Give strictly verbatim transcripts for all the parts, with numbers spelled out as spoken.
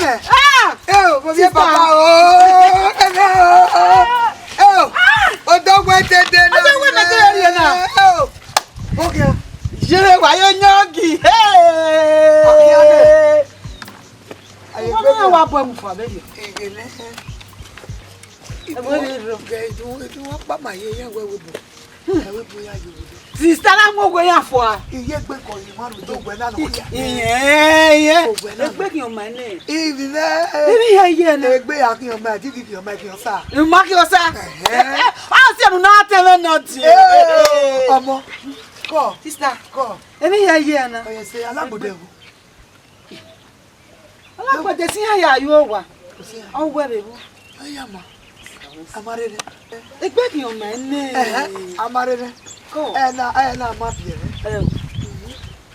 Ah! Eh, oh, mo viẹ papa o. Eh, oh. Eh, oh. Odogwu ẹtẹdẹ na. Odogwu ẹtẹdẹ na. Eh, oh. Mo kẹ. Yere wa yo nyogi. Hey! Ọkẹ ade. Aye, wọ́n gbẹdẹ. Náà wá bọ́ ẹmu fún abẹ́yẹ. Ìgbèlè. Ẹ̀wọ̀n rẹ̀ rọ. Gẹ ìdúró, ìdúró, wọ́n pa màá yẹ, yẹ wẹ́ wẹ́ bọ̀. Ẹ wẹ́ bọ̀ ya yòrò. Sista na mu owe ya fua. Iye gbe kọ yi ma ru do gbe na no ya. Iye, iye. Egbe ki ọma nẹ. Ibi nẹ. Ibi ya ye nẹ. Egbe ya ki ọma, didi ki ọma, ki ọsa. Ima ki ọsa. Ẹhẹn. A si ẹnu na tẹmẹ nọ di. Eh, ọmọ. Kọ. Sista. Kọ. Ibi ya ye nẹ. Ọyẹ se alágbòde ẹ̀wò. Ọlọkpẹtẹ si iran ya yo owa. Ọ wẹ vbe vbo? Ọ ya ma. A ma rre nẹ. Egbe khian ma nẹ. Ẹhẹn, a ma rre nẹ. Kọ. Ẹ na, ẹ na ma biẹ nẹ. Ẹ o.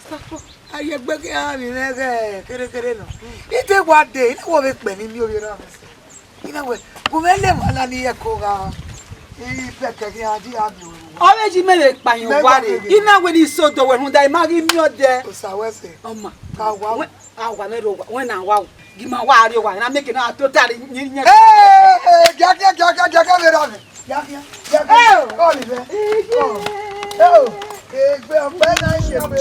Sako. A ye egbe khian rinmwẹ ghẹ kherhe kherhe nọ. I te wa dee, I na wẹ ọ vbe kpẹ ne I miẹn ovbi erha mwẹ sẹ. I na wẹ, gu mwẹ lẹ emwa na ni ye ẹko gha. I bẹkẹ khian di gha miẹn ovbi erha. Ọ vbe ji mẹ vbe kpa yan owa rre. I na wẹ ne I so do wẹ rhunmwuda I ma ghi miẹn ọdẹ. Osa wẹ sẹ. Ọ ma. Ka wa. Wẹ, a wa mẹ rre owa, wẹ na wa o. Gi ma wa rrie owa, na make na to tare yin yin. Ee, ee, giagia, giagia, giagia vbe erha mwẹ. Giagia, giagia. Ee. Kọ ni vẹ. Kọ. Ee, egbe ọkpẹ na ye egbe.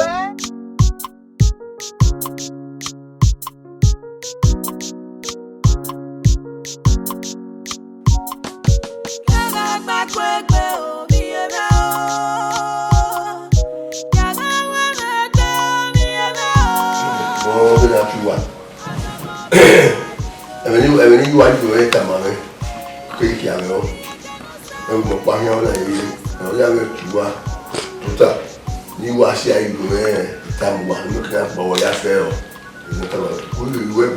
Ọ, ọ ghi na fi uwa. Ẹmwẹ ne, ẹmwẹ ne I wa yu ẹre tama mwẹ, ke I khian mwẹ ọ. Ẹmwẹ ọkpa khian na ye, ọ ya mwẹ tuwa, tota, ne I wa si a yu ẹre tama uwa, ne I khian gba uwa ya fẹ ọ. Ẹmwẹ tama, u yu ẹre.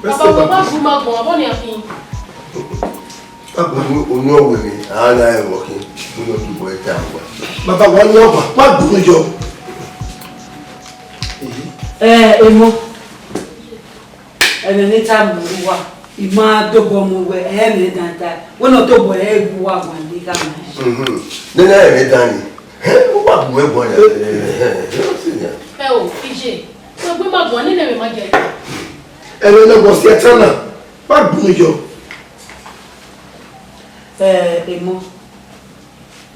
Baba, wa bu ma gbọn, abọ ni a khin. Agbọn, unu ọwẹ ni, a na ẹvọ khin, unu ọdun bọ ẹta wa. Baba, wa ni ọba, wa gbunu yọ. Ẹ, emọ. Ẹmwẹ ne I tama uwa, I ma dobọ mu wẹ, ẹ mẹ dan ta. Wẹ ne ọ tobọ ẹ gu uwa guan ne I gha ma. Mhm. Nene ẹmwẹ dan ni. Hẹ, u wa gu ẹre guan ya. Hẹ, hẹ, hẹ, hẹ, hẹ, hẹ. Ẹ o, iye, wẹ gbe ma guan, nene ẹmwẹ ma jẹ. Ẹmwẹ ne ọ bọ si ẹtan na, wa gbunu yọ. Ẹ, emọ.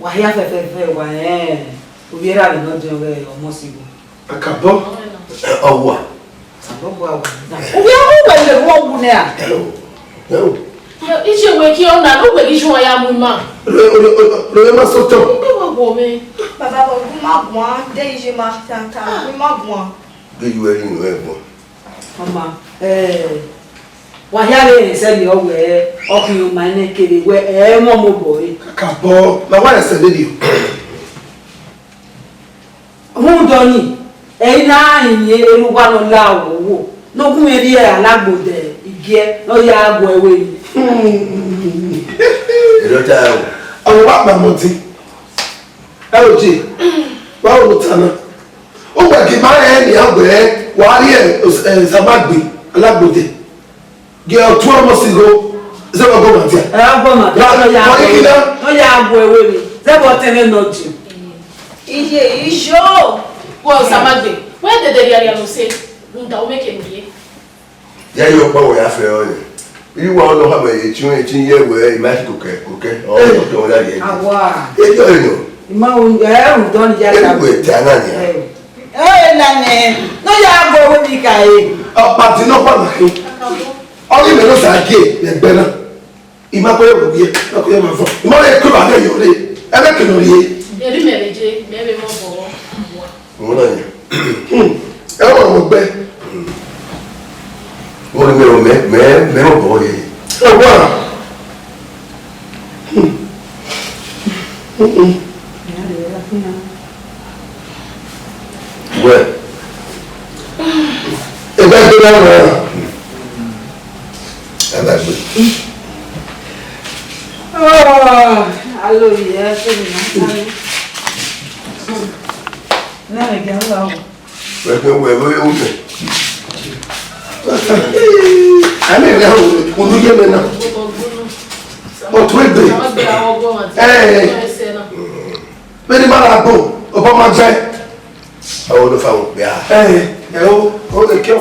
Wa hia fẹfẹfẹ, wa rẹn ovbi erha vbe ne ọ diọn vbe ọmọ sigbo. Akabọ. Ẹ, ọ wa. Sabọ gua wa. Ovbi erha wẹ lele vbe ọ wu nẹ a? Ẹ o, ẹ o. Iye wẹ ki ọ na, ne uwẹ ghi ju uwa ya mu ima. Ro, ro, ro, ro, ma sotọ. Ẹ wa wọ mwẹ. Baba, vbe ọ gu ma guan, de iye ma tanta, gu ma guan. Ghe yu ẹre inu ẹgbọn. Ọma, eh, wa hia vbe rẹn sẹ vbe ọ wẹ, ọ khian ma nẹ kere wẹ, ẹ mọ mobọ re. Kakabọ, ma wa rẹn sẹ vberriọ. Rhunmwuda ọnii, ẹ i na rinmwian erha uwa ne ọ la owowo, ne ọ gu mwẹ rhie alagbo de igiẹ ne ọ ya gu ẹre vbe emwi. Erriọ ta o. Ọmọ wa kpamọ ọdin. Ẹ o je, wa wo ne u ta na. Uwẹ ghi ma rẹn nian wẹẹ wa rhie, eh, Samagbe alagbo de. Gie ọ tuẹ ọmọ sigho, zẹ vbe ọ gọmọ dia. Ẹ, ọ gọmọ dia, ra, ọ ya wa ghi na. Ọ ya gu ẹre vbe emwi, zẹ vbe ọ tẹn mwẹ nọ je. Iye, ijo. Wẹ Samagbe, wẹ dede rhiarhia ne u sẹ, rhunmwuda u mẹ ke ne u ye. Ya ye ọkpa wẹ ya fẹ ọnrẹn. I wa ọnọ ha mẹ etiẹn etiẹn ye wẹ I ma fi kokẹ kokẹ. Ọ kokẹ ọ ya ye. Awa. Eyo enọ. I ma wo, ẹ, u dọn ya. E wẹ ta na nia. Ẹ, ẹ, na nẹ. No ya go we mi ka e. Ọkpa ti nọ pa na ke. Ọ ghi mẹ no sa gie ẹgbẹ na. I ma kpe ye vbe owiẹ, ma kpe ye ma fọ. I ma rẹn kpe ba ghe yo re. Ẹmwẹ ke nọ rrie. Eri mẹ vbe je, mẹ vbe mọ bọ. Mo na yan. Hmm. Ẹ wọ mo gbẹ. Mo ni mẹ mẹ mẹ mẹ mọ bọ ye. Ẹ wọ. Hmm. Hmm, hmm. Wẹ. Ẹ bá gbé wá wá. Ẹ bá gbé. Oh, alo yẹ ẹ fẹ́ mi náà sáré. Náà ẹ gẹ ńlá o. Wẹ fẹ́ wẹ wẹ wẹ. Àmì rẹ̀ o, olùyẹ mi náà. Ọ̀tún ègbè. Ẹ ẹ. Bẹ́ẹ̀ni bá la gbọ́, ọba máa jẹ́. Àwọn olùfà wò pé a. Ẹ ẹ o, o lè kí ọ.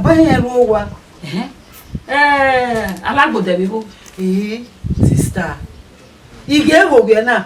Baba hẹn ru owa. Ẹhẹn. Eh, Alagbodẹ vbe igho. Eh, sister. I ghe vbe ovbiẹ na.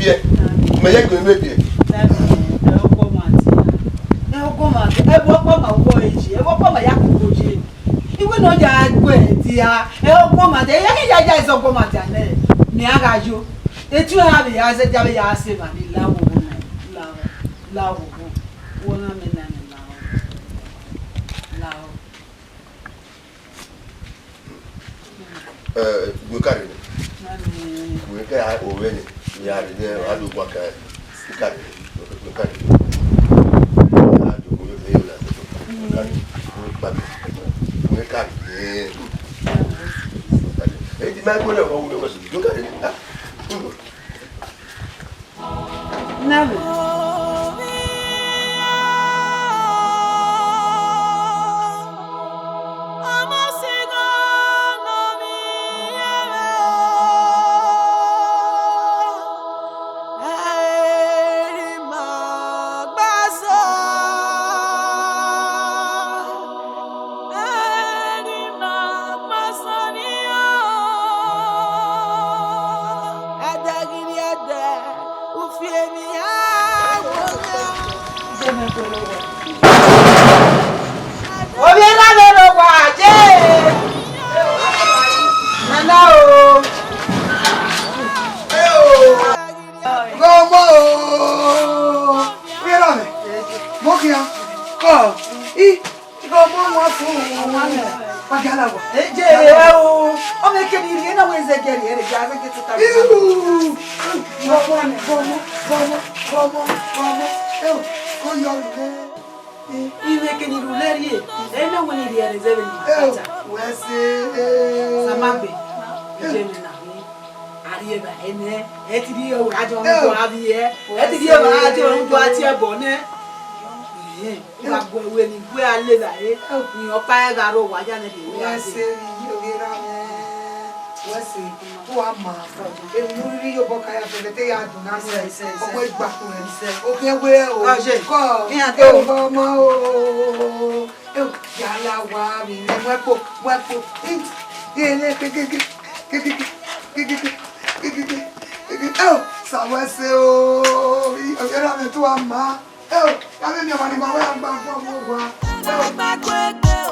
biẹ. Mẹ ye gbe ne biẹ. Ẹ ọkọ ma dia. Ẹ ọkọ ma dia. Ẹ ọkọ ma wọ eje. Ẹ ọkọ ma ya koko je. Iwe nọ ya gu ẹre dia. Ẹ ọkọ ma dia. Ẹ ya ya ya ẹzọ ọkọ ma dia nẹ. Mẹ a gha yo. Etu a vbe ya zẹ dia vbe ya se ma ni la wo na. La wo. La wo. Wo na mẹ na ni la wo. La wo. Eh, gue kare nẹ. Gue kare ovbe nẹ. Ya rre nẹ, a do gua ka kare. Gue kare. A do gue kare. Gue kare. Gue kare. Eh, di ma gue lẹ, gue kare. Ah. Nẹmwẹ. Ovbi erha mwẹ rre owa, ye! Nana o! Gọmọ o! Ovbi erha mwẹ, mọ khian, kọ, i, gọmọ wọn fun, wa gia la wa. Eje o, ọ mwẹ kẹ ni rhie na wẹ zẹgẹ rhie rhie, a zẹgẹ tota rhie. Iu! Gọmọ, gọmọ, gọmọ, gọmọ, gọmọ. Eo, ko yọ rhie. Ivbe kene I ru lẹrriẹ, ẹ na wẹ ne I rhie ẹre zẹ vbene I na kata. Wẹ se. Samagbe, iye mwẹ na hu, a rhie evbare nẹ, ẹ ti rhie evbare a jọ rhunmwuda vbiẹ, ẹ ti rhie evbare a jọ rhunmwuda tie ẹbọ nẹ. Ehẹn, u gha gu ẹre ne I gu ẹre a le evbare, rẹn ọkpa ẹre gha rre owa ya nẹ, de wẹ a se. Wẹ se, iye ovbi erha mwẹ, wẹ se, u wa ma, emwi ne u rhirhi ye obọ ka ya fẹfẹ te ya dun na sẹ, ọmọ igbaku rẹ, okhian wẹ o, kọ, iran te o, ọmọ o. Eo, ya la wa vbe mwẹ, mu ẹkpo, mu ẹkpo. Iyẹnẹ kekeke, kekeke, kekeke, kekeke, kekeke. Eo, sa wẹ se o, ovbi erha mwẹ te u wa ma. Eo, ya vbe miẹn ọmwa ni ma wẹ ya gba fọ mu owa. Eo.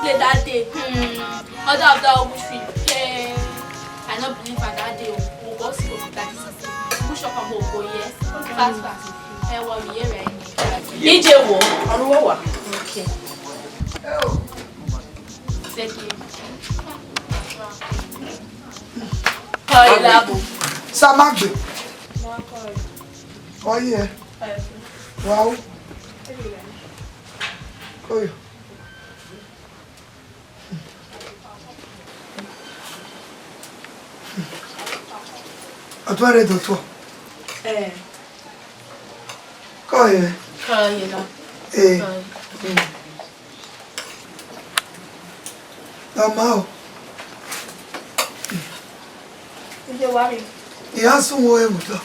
Play that day. Hmm. Other of that wish we pay. I no believe at that day. We go see what that is. Push up and go, yes. Fast, fast. Eh, what we hear, eh? D J wo? Ọrhuẹ wa. Okay. Thank you. Kọ ilabo. Samagbe. Ọyẹ. Wow. Oyo. Ọtuẹn rre dọtuọ. Eh. Kọ ye. Kọ ye la. Eh. Kọ ye. Ọ ma o. Ije wa rre. I ya sunu ẹmwata.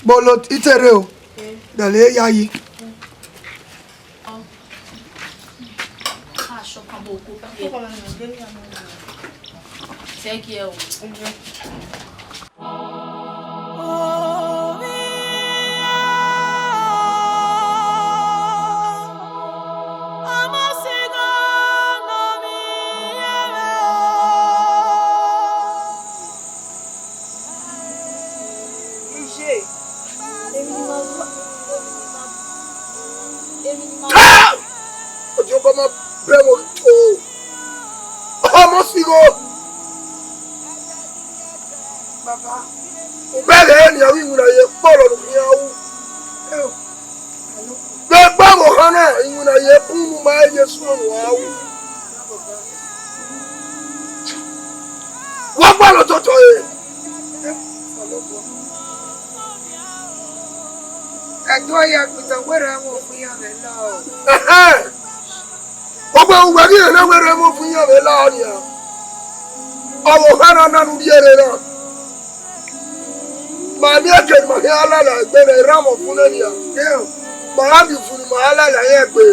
Bolo iterre o. Dale ya yi. Thank you. Iye, èmi ni ma wá, èmi ni ma, èmi ni ma wá. Ah! Ọjọkọ ma bẹ mwẹ otu. Ọmọ sigho. Baba. Ubẹghe nian vbe iwinna ye kpọlọ ne u khian ru. Vbe egbe ọvbokhan na, iwinna ye bun ne u ma ye suẹn ne u a ru. Wa gualọ ototọ ẹre. Ẹdẹ ọ ya gbe itan wẹ rẹ mwẹ ofun iran vbe la. Ẹhẹn. Ugbẹn uwẹ ghi rẹn ne wẹ rẹ mwẹ ofun iran vbe la nian. Ọvbokhan na na ne u rhie rre na. Ma miẹn ke ma khian lala egbe ne erha mwẹ ofun nẹ nian. Ma gha miẹn ufun ne ma lala rẹn egbe.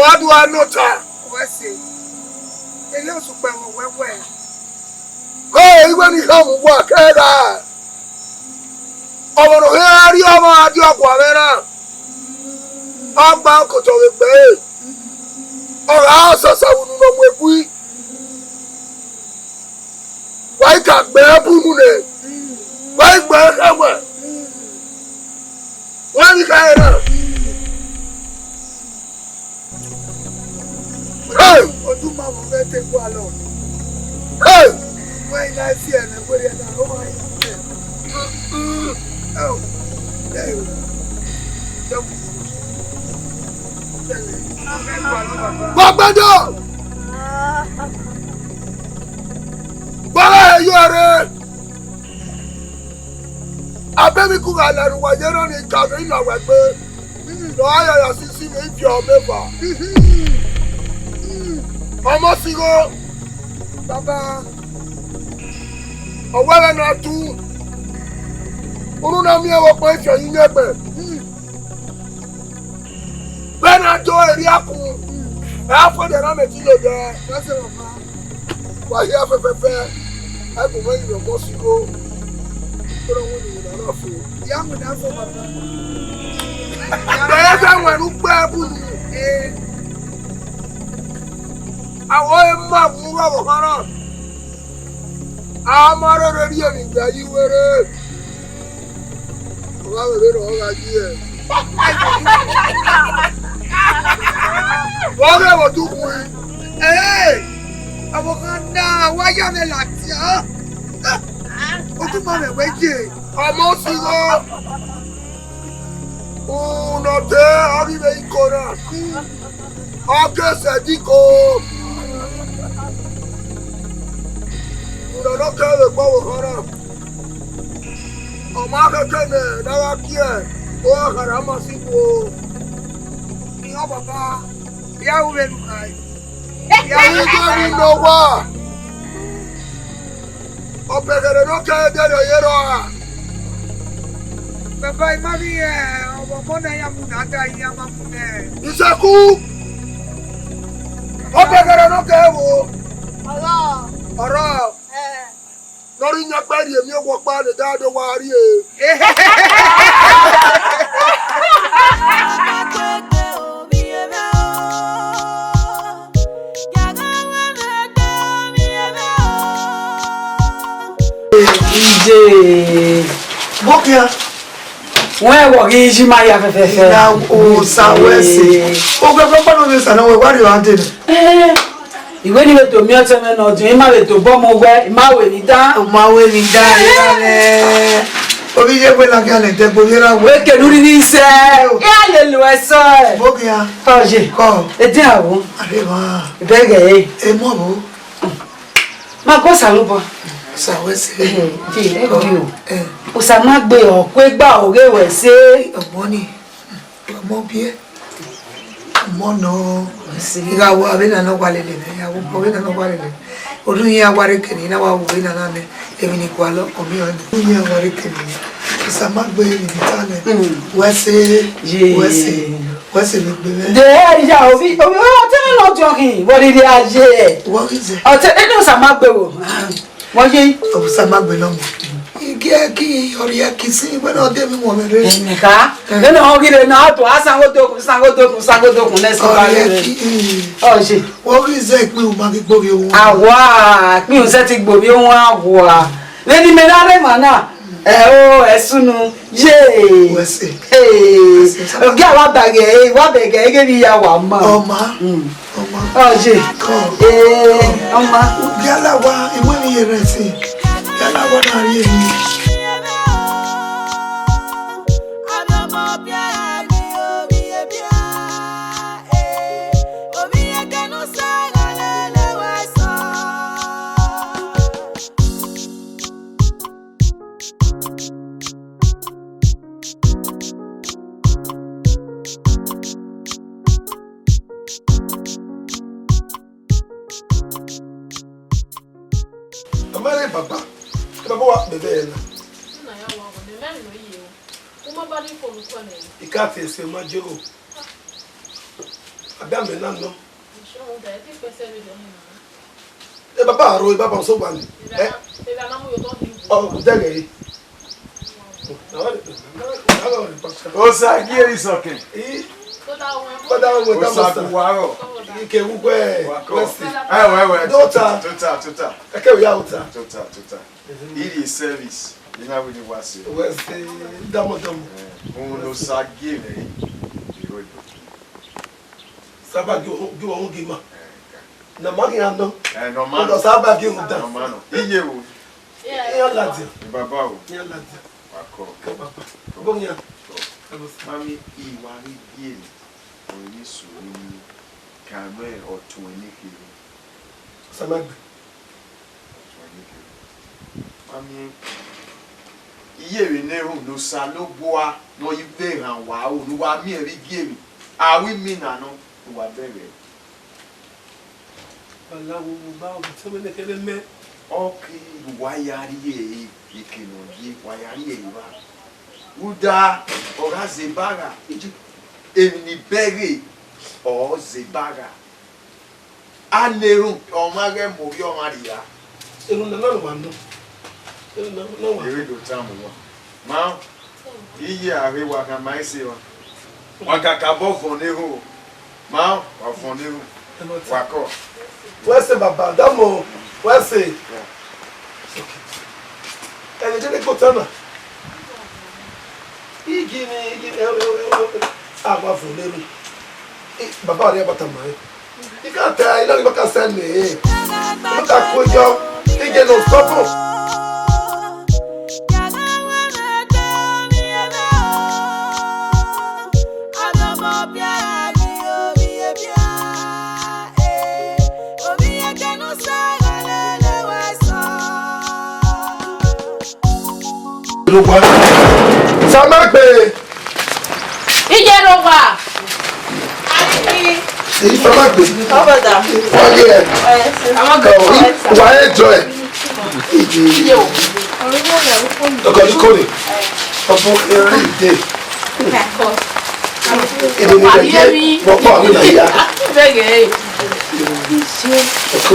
Wa do a nọ ota. Wẹ se, Elias ukpẹ mwẹ wẹwẹ. Ho, iwẹ ni khama uwa kẹ gha. Ọmọ ne ọ khian rrie ọmwa a die ọguamwẹ na, ọ gba okotọ vbe egbe ẹre. Ọ gha sasa vbe unu ne ọ mu egui. Wa i ka gbe ẹbu unu nẹ, wa i gbe ẹkhẹ wẹ, wa i gha rẹn na. Hey! Oduma vbe mwẹ te gualọ. Hey! Wẹ i na si ẹmwẹ wẹrẹ na, ọ ma yi. Gbọgbẹdọ! Gbọgbẹdọ! Abẹmwikun gha la ne uwa ye erha ni ka vbe ina uwa egbe, ne ọ gha ya ya sisi vbe iviọ ọmọ eva. Ọmọ sigho. Baba, ọ wẹ ẹghẹ ne a tu, unu na miẹn vbe ọkpẹn ifian ye uyẹn ẹgbẹn. Vbene a do erriakun, ẹ a fẹdẹ na mẹ ti lele. Wa hia fẹfẹfẹ, a gu mwẹ yin ọmọ sigho. Ya mu na fo baba. Bẹghe wẹ ne u gbe ẹbu ni. Awọ e ma mu vbe ọvbokhan na. A ma rherhe rhie emwi gbe yi were. Ọ gha vbe rre ọ gha yi ẹe. Vbe ọ ghe vbe odukhunmwu? Ee, ọvbokhan na, wa ya mwẹ ladian. Otu ma mwẹ wẹ ye. Ọmọ osigho. Unọte ọ ghi vbe iko na. Ọ ke sẹ diko. Unọte ọ ke vbe kpọvbe ọvbokhan na. Ọ ma khẹke nẹ ne a gha gie, ọ gha kharha ma si wo. Iran baba, ya ru vbene u kha. Ya ru vbene u nọ owa. Ọpẹghẹrẹ ne ọ kẹ ẹdẹrriọ ye rrọọ ra? Baba, I ma vbe rẹn, ọmọ ne a ya mu na da, I ya ma mu nẹ. Isaku! Ọpẹghẹrẹ ne ọ kẹ ẹvbo. Ọrọ. Ọrọ. Eh. Ne ọ rhie iyan gbe rhie emwi owa ọkpa ne da do wa rrie. Ije. Bokia. Wẹ wọ ghi yi ma ya fẹfẹfẹ. Na osa wẹ se. Ogbe gbọgbọ no de sa na wẹ wa rhie ọre dede. Eh. Iwẹ ni vbe to miẹn ọtẹn mwẹ ne ọ diọn, I ma vbe tobọ mu owẹ, I ma ru emwi dan. U ma ru emwi dan, erha mwẹ. Ovbi iye wẹ ladian nẹ, dẹgbe ovbi erha wẹ. Wẹ kene urhi ni sẹ, I a lele ruẹ sẹ. Bokia. Ọye. Kọ. Edian wo. Areva. Bẹghe. Emọ wo. Ma gọ Osanobua. Osa wẹ se. Eh, di, eh, di o. Eh. Osa ma gbe ọ, ku egba ọ ghe wẹ se. Ọgbọ ni. Ọmọ biẹ, ọmọ nọ, I gha wa vbene a nọ wa lele mwẹ, I gha wa vbene a nọ wa lele mwẹ. Orhu iran wa rre kene, I na wa ru vbene a na nẹ, emwi ne I gualọ, ọ miẹn ọnrẹn. Orhu iran wa rre kene, Osa ma gbe emwi ne I ta nẹ, wẹ se, wẹ se, wẹ se vbe egbe mwẹ. De ya, ovbi, ovbi, ọtẹn nọ diọn khin, vbe ọ rhirhi a ye. Wọ ghi zẹ. Ọtẹn, ene Osa ma gbe wo. Wọ ye. Osa ma gbe nọ mọ. I gie ki ọ rhie ki sin, wẹ ne ọ de emwi wọ mwẹ rre. Ẹnẹ kha. Eh. Ene ọ ghi rre na, ọ do, a sango dokun, sango dokun, sango dokun, nẹ si ba rre. Ọ ye. Wọ ghi zẹ ikpihun ma ghi gbovbi ohun. Awa, ikpihun sẹ ti gbovbi ohun awa. Vbene imẹ na rre emwa na, ẹ o, ẹ sunu, ye. Wẹ se. Ee, wẹ se, ọ ghi a wa ba ghe, wa bẹghe, ghe vbe ya wa ma. Ọ ma. Mm. Ọ ma. Ọ ye. Kọ. Ee, ọ ma. Yala wa, I mu emwi ye rẹ ẹse. Yala wa na rhie emwi. A ma rẹn baba, baba wa kpe vbe ẹre na. Nna ya wa wẹ, mẹ mẹ nọ ye o. U ma ba ni fo ru kọ nẹ. I ka te ẹse ma je ro. A bia mẹ na nọ. Ẹ sure, u da ẹtin kpẹsẹ vbe dẹ hin na. E baba aro, e baba so wa ni. Ẹ? Evba na mu yo tọ hin. Ọ, u dẹghe re. Osa gie vbe isọkẹn. Osa gu wa rọ. Ike wu gbe. Wa kọ. West. Ẹ wẹ wẹ. Dota. Tota tota. Eke ya ota. Tota tota. Iri service. Ina we ni wa se. West. Damo damo. Ohun ne Osa gie mwẹ. Iro do. Saba gi ohun, gi ohun gi ma. Na ma ghi anọ. Ẹ, nọ ma nọ. Ọdọ Saba gi ohun dan. Nọ ma nọ. Iye wo. Iye ladian. Baba o. Iye ladian. Wa kọ. Kẹ baba. Bọ yan. Kọ. Kẹ bọ sa. Mami, I wa ghi gie ne ọ ni sunu ni ka nọ ọtuẹn ne kherhe. Osa ma gbe. Mami, iye vbe ne erhunmwu ne Osanobua ne ọ yi vbe rhan wa ro, ne uwa miẹn vbe igiemwi, a ru imina nọ, ne uwa bẹghe. Ọla wo wo ba, ọ te mwẹ nẹ kẹvbe mẹ. Ọ ke ne uwa ya rhie ẹre, eke ne ọ ye, wa ya rhie ẹre evba. Rhunmwuda, ọ gha zẹ ba gha, emwi ni bẹghe, ọ zẹ ba gha. A na erhunmwu, ọmwa ghẹ mu ovbi ọmwa rhia. Erhunmwu nana ne uwa nọ. Ere do tamu wa. Ma, iye a ghe wa kan ma ese wa. Wa kakabọ vọn ne ho. Ma, wa vọn ne ho. Wa kọ. Wẹ sẹ baba, damo, wẹ sẹ. Ẹghẹ jẹ ne kpotọ na. Igi ni, igi, ẹ, ẹ, ẹ, ẹ, a wa vọn ne rre. Ẹ, baba rẹ bata ma rẹ. I ka ta, I na ghi ka sẹ ne. I ka ko yo, I je no stop. Rugba. Samagbe. Iye rugba. Èyí Samagbe. Ọbọdà. Wọ́n yẹ. Ẹ, Samagbe. Wa ẹ jọ ẹ. Iye o. Ọkọ ní kò ní. Ọbọ ẹrẹ ìdè. Èdè ní ìdè jẹ. Wọ́n pọ̀ àwọn ìlànà. Bẹ́ẹ̀ gẹ̀ ẹ́. Ọkọ.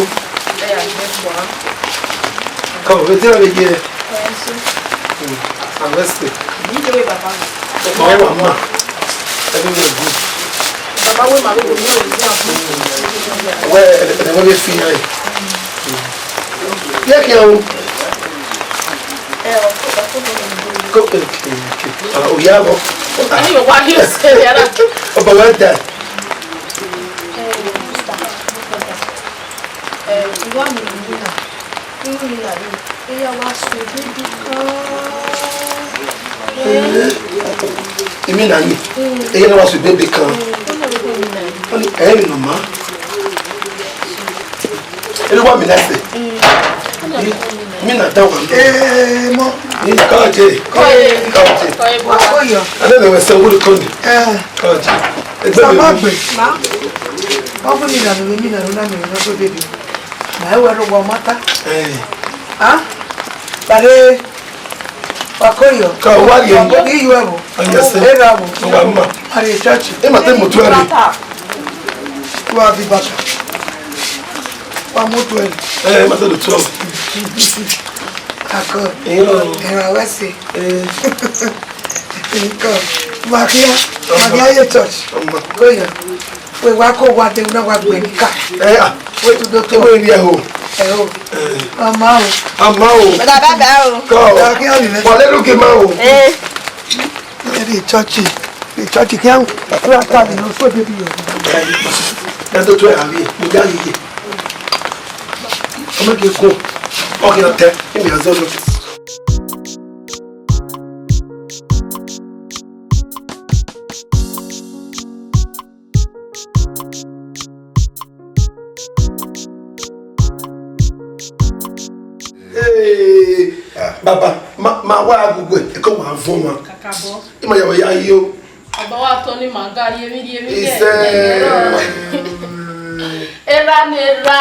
Come, wetin I dey hear? Arrested. Ọkọ wa ma. Everywhere good. Baba we ma we go. Where, where they feel like? Yeah, can. Go, okay, okay. Ah, oh, yeah, go. Ani yo wa yo se ya na. Ọbọ wa da. Ẹ, I wa miẹn Imina. Imina ni, eya wa so baby kan. Ẹ, Imina ni, eya wa so baby kan. Ọni, ẹ, Imina ma. Ẹ wa mi na se. Imina da wa. Ẹ, mọ. Ni kọje. Kọje. Kọje. Wa ko yo. Ade ne we se wo ko ni. Ẹ. Kọje. Egbe mi. Samagbe. Ma. Ọ fún mi ìlànà mi, ìlànà náà mi, ìlànà tó débi. Màá wẹ̀ ló wọ mọ́tà. Ẹ. Á? Pàdé. Wà kó yọ. Ka wá yẹ. Wà kó kí yọ ẹ̀wọ̀. Ọ̀yẹ́ sẹ́. Ẹ ra wọ̀. Ọba mọ̀. Àrè church. Ẹ máa tẹ́ mọ̀tò ẹ̀rì. Wà á fi bàtà. Wà á mọ̀tò ẹ̀rì. Ẹ máa tẹ́ lọ twelve. Akọ. Ẹ yọ. Ẹ ra wẹ́ sí. Ẹ. Nǹkan. Màkíá. Màkíá yẹ church. Ọmọ. Kó yọ. Wẹ wa ko wa de na wa gbe nika. Ẹ, ah. Wẹ tu do to. Wẹ ri ẹ ho. Ẹ ho. Ama o. Ama o. Bàbá bàbá o. Kọ. Wa le lu ke ma o. Eh. Ẹ di church. Di church ke an. Wa ta ni no so de bi yo. Ẹ tó tó ẹ àbí. Mo já yìí. Ọmọ kì í kú. Ọkì ọ̀tẹ̀. Èmi àzọ́ lọ. Hey, ah. Baba, ma, ma wa agbegbe, ẹ kọ wa vọn ma. Kakabọ. Ima ya wa ya yo. Baba wa tọ ni ma ga rie mi rie mi. Ise. Era ne era,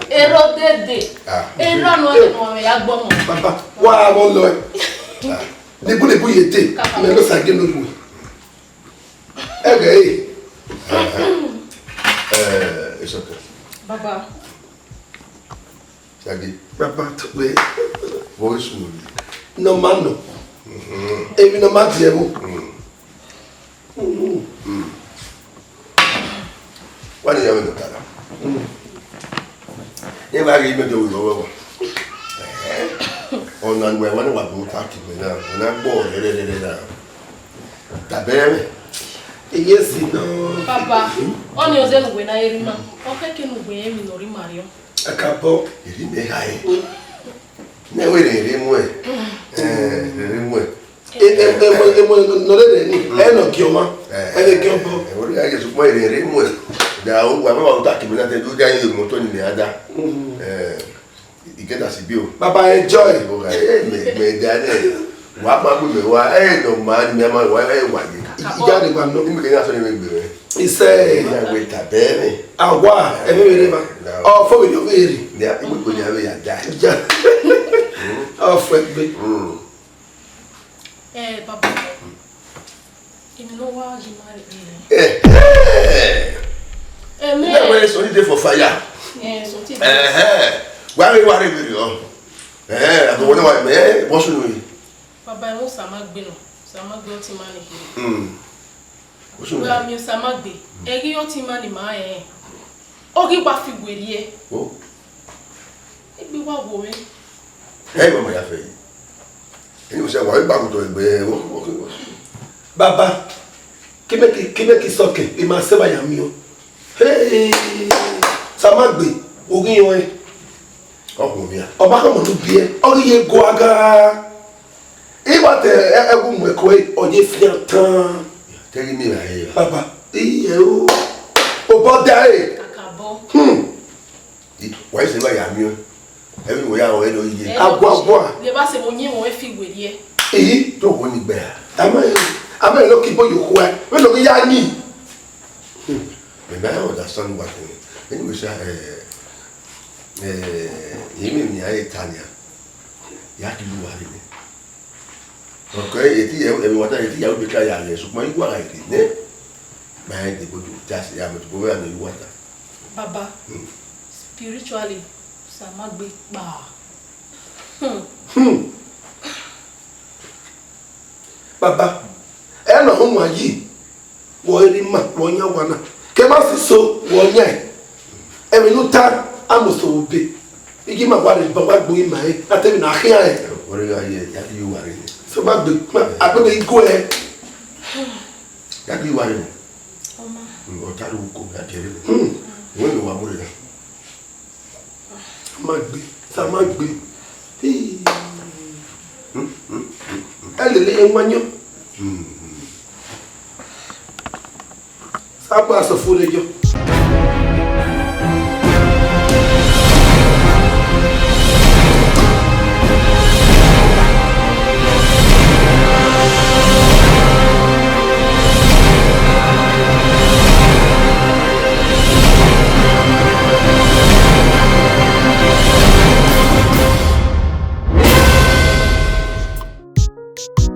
ero dede. Ah. Era no no me ya gbọmọ. Baba, wa vọn lọ. Ah. Nebu nebu yete, me no sa ge no lu. Ẹgẹ ẹ. Ẹ, ẹ, it's okay. Baba. Shaggy. Baba to pé. Voice note. No man no. Mhm. Èmi no man tiẹ̀ mú. Mm. Mhm. Mm. Wani ya wena tada. Mm. Ye ba ge me do wo wo. Eh. Ona we wani wa bu ta ki me na. Na gbo re re re na. Tabẹrẹ. Iye si nọ. Papa, ọni ọzẹ ne uwẹ na eri ma. Ọ kẹkẹ ne uwẹ emwi ne ọ rre ima rriọ. Akabọ. Eri mẹ ha ẹ. Ne wẹ rere mu ẹ. Eh, rere mu ẹ. E, e, e, mo, e, mo, no, no, rere ni. Ẹ nọ gi ọma. Ẹ nọ gi ọbọ. Ẹ, wẹ rere sukpọn rere mu ẹ. Da o, wa ma wa ta kimi na te du da ye moto ni me ada. Mm. Eh. Igeda si bi o. Baba enjoy. O ga, eh, me, me da ne. Wa ma gbe me wa, eh, no ma ni me ma wa, eh, wa ni. Ija de gba no. Ni me ke na so ni me gbe me. Ise. Ya gbe ta be ni. Awa, e me were ba. Ọ fo mi ni o veri. Ya, igbe ko ni ave ya da. Ja. Ọ fo egbe. Mm. Eh, baba. Emi no wa ghi marry. Eh, eh. Amen. That way, so dey for fire. Eh, so dey. Eh, eh. Wa re, wa re, wa re o. Eh, I don't want to, eh, what's your name? Baba, ẹmwẹ Osamagbe nọ, Osamagbe ọtẹn ima ni kherhe. Hmm. What's your name? Wẹ a miẹn Osamagbe, ẹghe ọtẹn ima ni ma rẹn. Ọ ghi wa fi werriẹ. Oh. Egbe wa wo mwẹ. Hey, mama, ya fẹ yi. Ẹni wẹ sẹ wa gba kutọ egbe, eh, wo, wo, wo. Baba, kemeki, kemeki sọkẹ, ima sẹ ba ya miẹn. Hey, Osamagbe, oghi yọn ẹ. Ọ khuọnmwi a. Ọba khama ne u biẹ, ọ ghi ye go aga. I wa te ẹ, ẹ wu mu ẹko ẹ, ọ ye fian tan. Tẹghi miẹn ra he ra. Baba, iye o. Obọ da e. Kakabọ. Hmm. Wa i sẹ ba ya miẹn. Ẹvbo wẹ ya rẹn do ye. Aguagua. Lẹ ba sẹ vbe oyin mwẹ fi werriẹ. Eyi. To wo ni gbe a. Amẹ, amẹ lo ki bo yo khua. Vbene ọ ghi ya yin. Hmm. Mẹ ma understand what you mean. Anyway, sir, eh, eh, ye mẹ miẹn a ye ta nia. Ya ki lu wa rre nẹ. Okay, eti ya, emwi wata, eti ya, u be try ya rre, sokpan i wa gha rre nẹ. Ma rẹn debo do, just ya mẹ to go where I know you want. Baba, hmm, spiritually, Osamagbe kpa. Hmm. Hmm. Baba, ẹ nọ họn wa yi, wọ eri ma, wọ yan wa na. Ke ma si so, wọ yan. Ẹmwẹ ne u ta, a mu so be. Igi ma wa rre, ba wa gbe ima e, a te emwi na khian e. Wọ rre gha ye, ya ki yu wa rre. So ma gbe, ma, a gbe be igue e. Ya ki yu wa rre. Ọma. Mm, ọ ta ru ko, ya kere. Hmm. Wẹ ne wa mu rre na. Osamagbe, Osamagbe. Hii. Ẹ lele ye wanyọ. Sapa sọ fún ẹjọ́.